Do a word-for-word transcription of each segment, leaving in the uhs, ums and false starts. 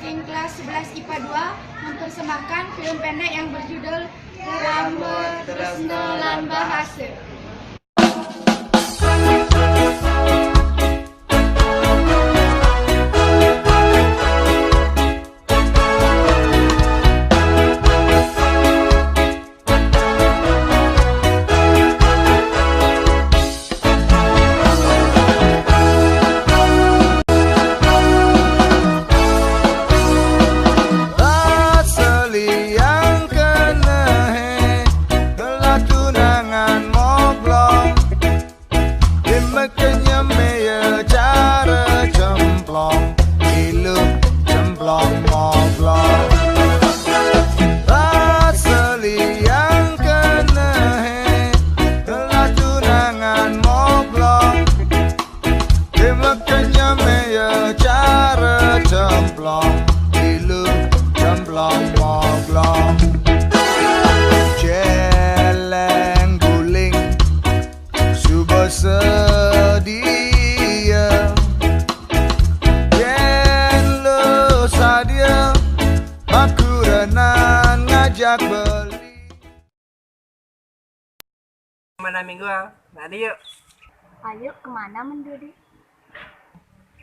Ing kelas sebelas I P A dua mempersembahkan film pendek yang berjudul Rambut Tresno lan Bahasa. Seliang kenehe, telah tunangan moblong. Dimekenyem ya cara cemplong, ilu cemplong moblong. Seliang kenehe, telah tunangan moblong. Dimekenyem ya cara cemplong, ilu cemplong moblong. Celeng guling, suba sedia. Yen lo sadia, makurenan ngajak beli. Mana minggu, ah? Tadi yuk. Ayo, kemana, Mendudi?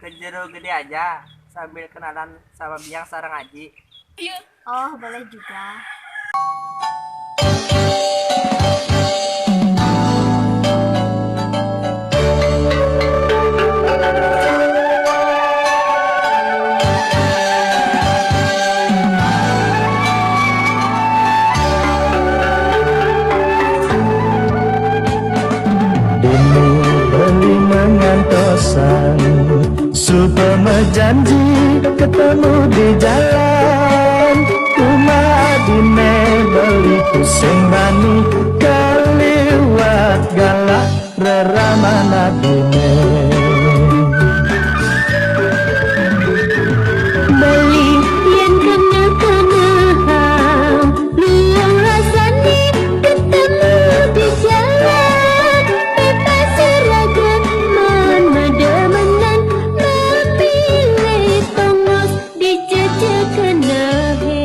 Ke Jero Gede aja, sambil kenalan sama Biang sareng Aji. Iya. Oh, boleh juga. Dini beli mengantosan, supaya janji ketemu di jalan. Cuma dine beli pusing bani keliwat galak rerama nadine. Beli yen kena-kena, luang rasane ketemu di jalan. Bebas seragam, mon medemenan, mapilih tongos di jejak kenehe.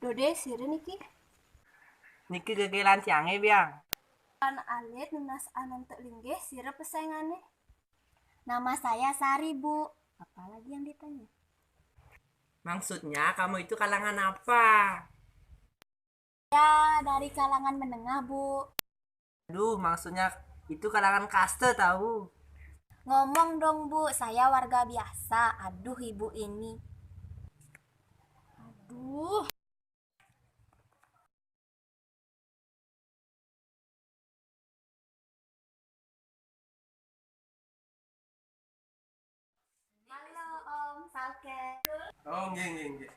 Dode, sira niki? Niki gegelan tiange, Biang. Lan alit nunas anantuk linggih, sira pesengane? Nama saya Sari, Bu. Apalagi yang ditanya? Maksudnya, kamu itu kalangan apa? Ya, dari kalangan menengah, Bu. Aduh, maksudnya itu kalangan kaste, tahu. Ngomong dong, Bu, saya warga biasa. Aduh, Ibu ini. Aduh. Halo, Om Salke. Oh, nggih, nggih, nggih.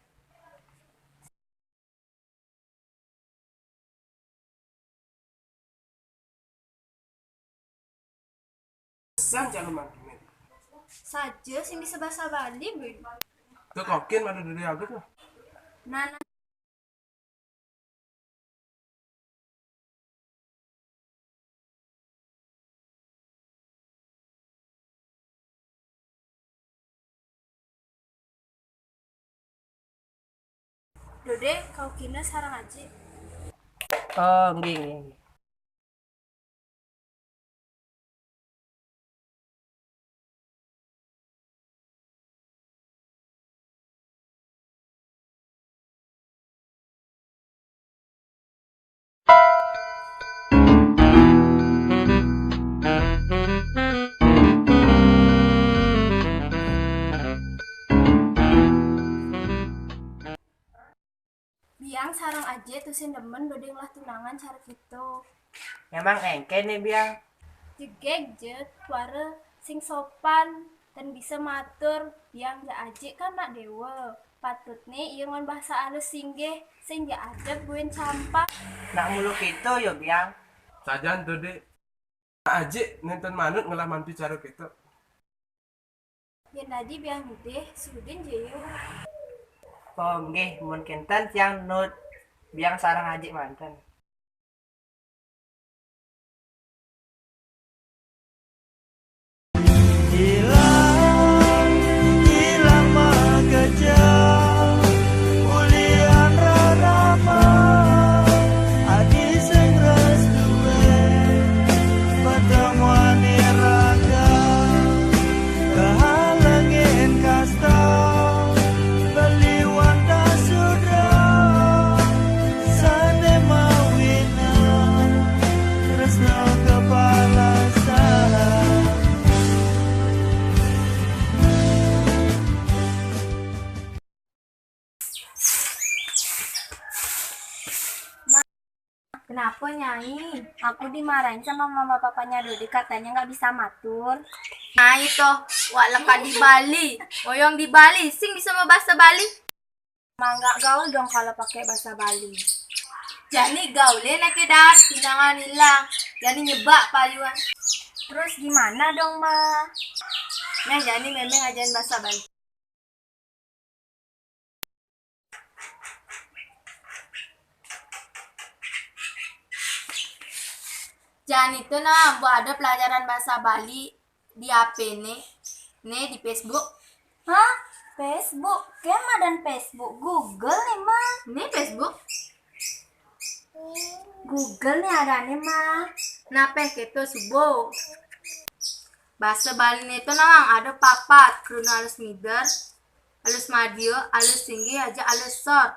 San calon mantune. Saja sing bisa bahasa Bali, Bu. Tuh kokin mana dulu ya, Agus, lah. Nah, nah. Dode, kau kina sarang aja. Oh, nggih, nggih, nggih. Biang sareng Aje tusin demen dodeng lah tunangan cara gitu. Memang engke nih, Biang. Jegeg, Jet, suara sing sopan dan bisa matur. Biang, ja Aje kan nak dewa. Patutne iya ngon bahasa alus singgih, sing ja adep buin campak. Nak mulu gitu yo, Biang. Sajan tuh, Dik. Aje nenten manut ngelah mantu cara gitu. Yen dadi Biang Gede, sudin je ya. Oh, nggih, mun kinten tiang nuhun biang sareng ajik manten. Ilang, ilang makejang, ulian rarama, adi sing restué, pertemuan iraga, kehalengin kasta, beli wanda sudra, sane mawina, tresna kepala saha. Kenapa, Nyai? Aku dimarahin sama mama papanya Dodi, katanya nggak bisa matur. Nah, itu, wak lekat di Bali, moyong di Bali, sing bisa mabasa Bali. Ma, nggak gaul dong kalau pakai bahasa Bali. Jani gaule nake dahat, pinangan ilang. Jani nyebak payuan. Terus gimana dong, Ma? Nah, jani Memeng ajarin bahasa Bali. Jani tuh, nah, buat ada pelajaran bahasa Bali di H P ne, ne di Facebook. Hah? Facebook? Kema dan Facebook? Google ne, Ma. Ne Facebook? Google ne arane, Ma. Napeh keto subo? Basa Bali ne to nawang ada papat, kruna alus mider, alus madia, alus singgih, aja alus sor.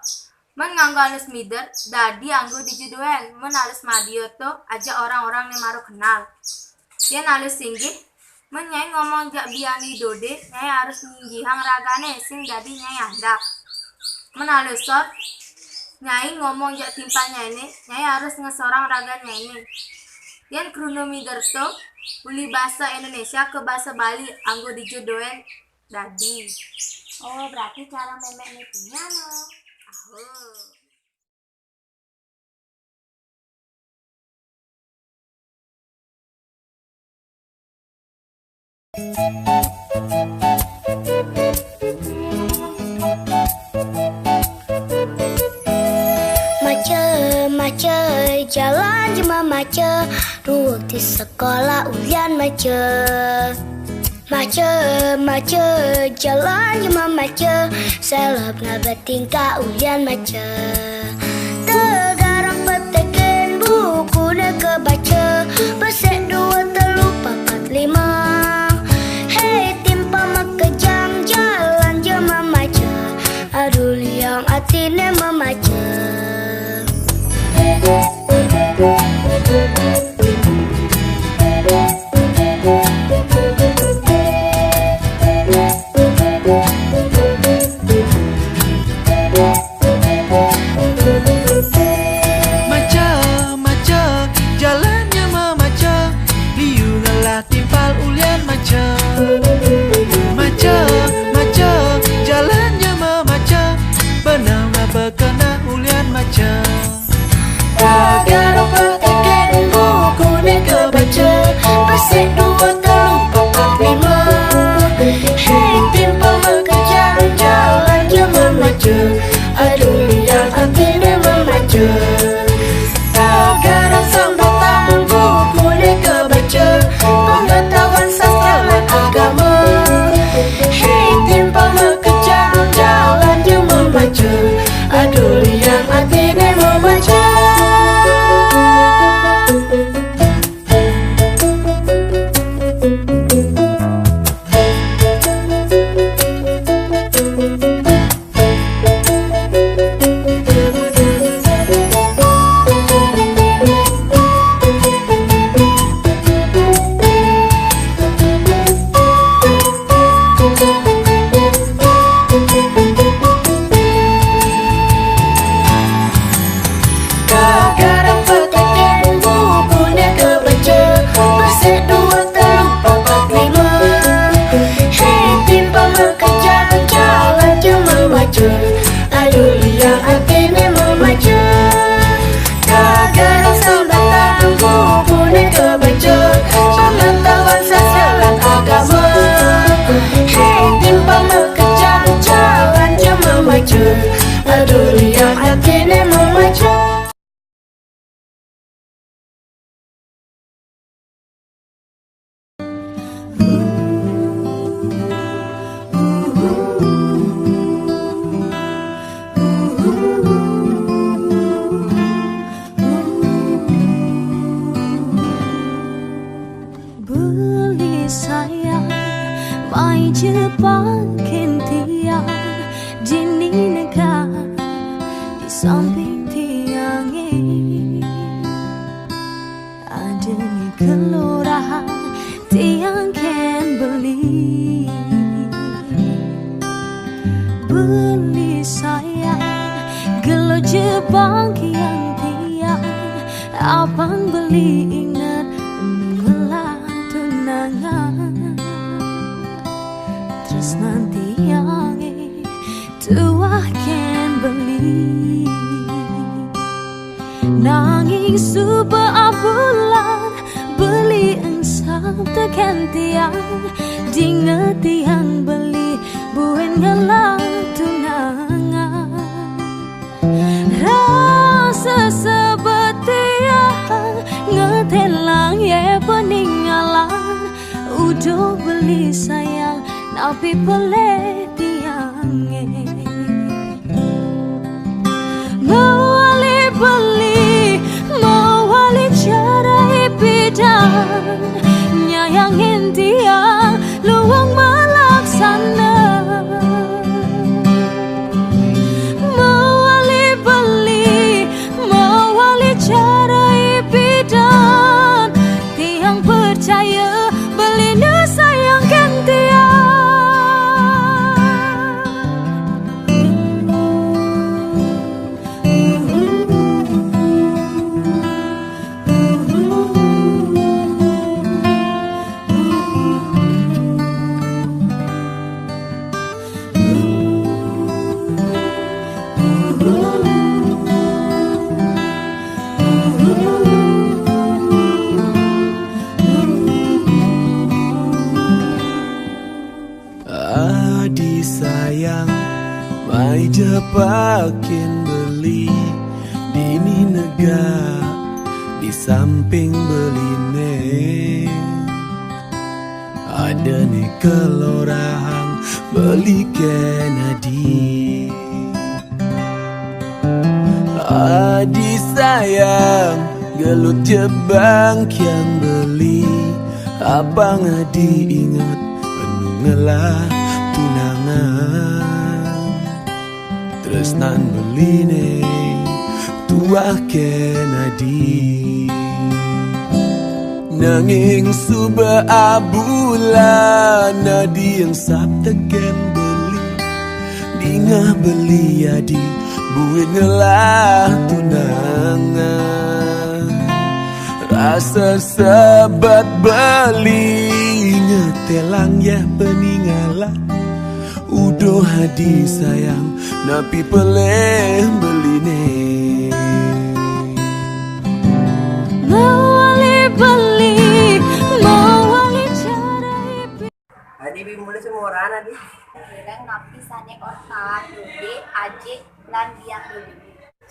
Men nganggo alus mider, dadi anggo dija doen. Men alus madia to, aja orang-orang ne mara kenal. Yen alus singgih, men nyai ngomong jak biani dode, nyai harus nyinggihang ragane sing dadi nyai andap. Men alus sor, nyai ngomong jak timpal nyaine, nyai harus ngesorang ragan nyaine. Yen kruna mider to, uli basa Indonesia ke basa Bali, anggo dija doen dadi. Oh, berarti cara Memek nitine, no. Aho. Maca, maca, jalan jemah maca, ruwet di sekolah ulian maca. Maca, maca, jalan jemah maca, seleb nggah betingkah ulian maca. Tegarang petekin bukune kebaca, besik dua telu papat lima. Hei, timpal makejang, jalan jemah maca, aduh liang atine memaca. Maca, maca, jalan jemah maca, liu ngelah timpal ulian maca. Maca, maca, jalan jemah maca, benang apa kena ulian maca. Tegarang petekin bukune kebaca, besik dua telu papat lima. Hei, timpal makejang, jalan jemah maca, aduh liang atine memaca. Tegarang sambatang bukune kebaca, pengetahuan sastra lan agama. Hei, timpal makejang, jalan jemah maca, aduh liang atine memaca. Aduh, yang hati memang macam Beli sayang, mai je pangkin tiang, dini nega di samping tiang eh. Ada ni kelurahan tiang ken beli. Beli sayang, gelo je bangkiang tiang, apang beli inget ngelah tunangan. Tresnan tiang eh tuah ken beli. Nanging suba abulan beli engsap teken tiang, dinget tiang beli buin ngelah tunangan. Rasa sebet tiang ngetelang ye peninggalan, uduh beli sayang, napi pelih tiang eh. Mawali beli, mawali cara ipidan, nyayangin tiang luang malaksana. Mawali beli, mawali cara ipidan, tiang percaya beli ne sayangkan tiang. Adi sayang, mai je pangkin beli, dini nega di samping beline. Ada ni kelurahan beli ken adi. Adi sayang, gelut je bangkiang beli, apang adi inget enu ngelah tunangan. Tresnan beline tuah ken adi. Nanging suba abulan adi engsap teken beli, dingeh beli adi buin ngelah tunangan. Rasa sebet beli ngetelang yeh peninggalan. Uduh adi sayang, napi pelih beline. Mawali beli, mawali cara ipidan. Adi, bi mula semua orang, Adi. Bilang napi sane orta Dode, Aje, lan Biang Dode.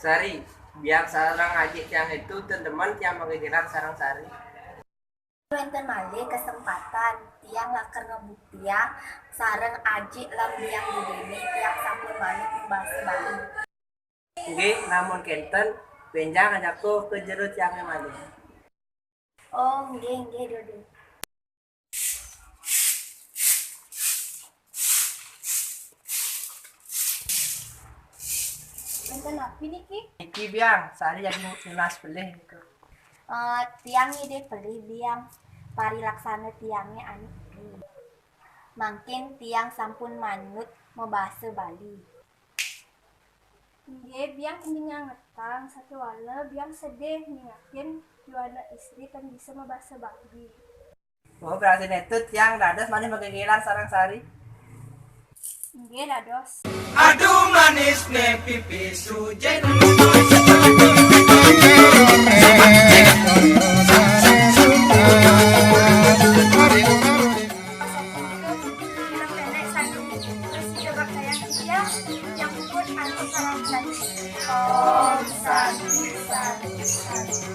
Sari, Biang sareng Aje tiang itu ten demen tiang magegeran sareng Sari. Wenten malih kesempatan, tiang lakar ngebuktiang sareng Aje lan Biang Dodene tiang sampun manut mabasa Bali. Nggih, lamun kenten, benjang ajaka ka jero tiange malih. Oh, nggih, nggih, Dode. Wenten napi niki? Niki, Biang, Sari jagi nunas pelih niku. Eh, tiang ngidih pelih, Biang, parilaksana tiange anu. Mangkin tiang sampun manut mabasa Bali. Nggih, Biang ngingetang, sakéwala Biang sedih mingakin Yowana istri tan bisa mabasa Bali. Oh, berarti netu tiang dados malih magegeran sareng Sari. Nggih, dados. Aduh manisne pipi sujin. Yang puput Om Santi, Santi, Santi.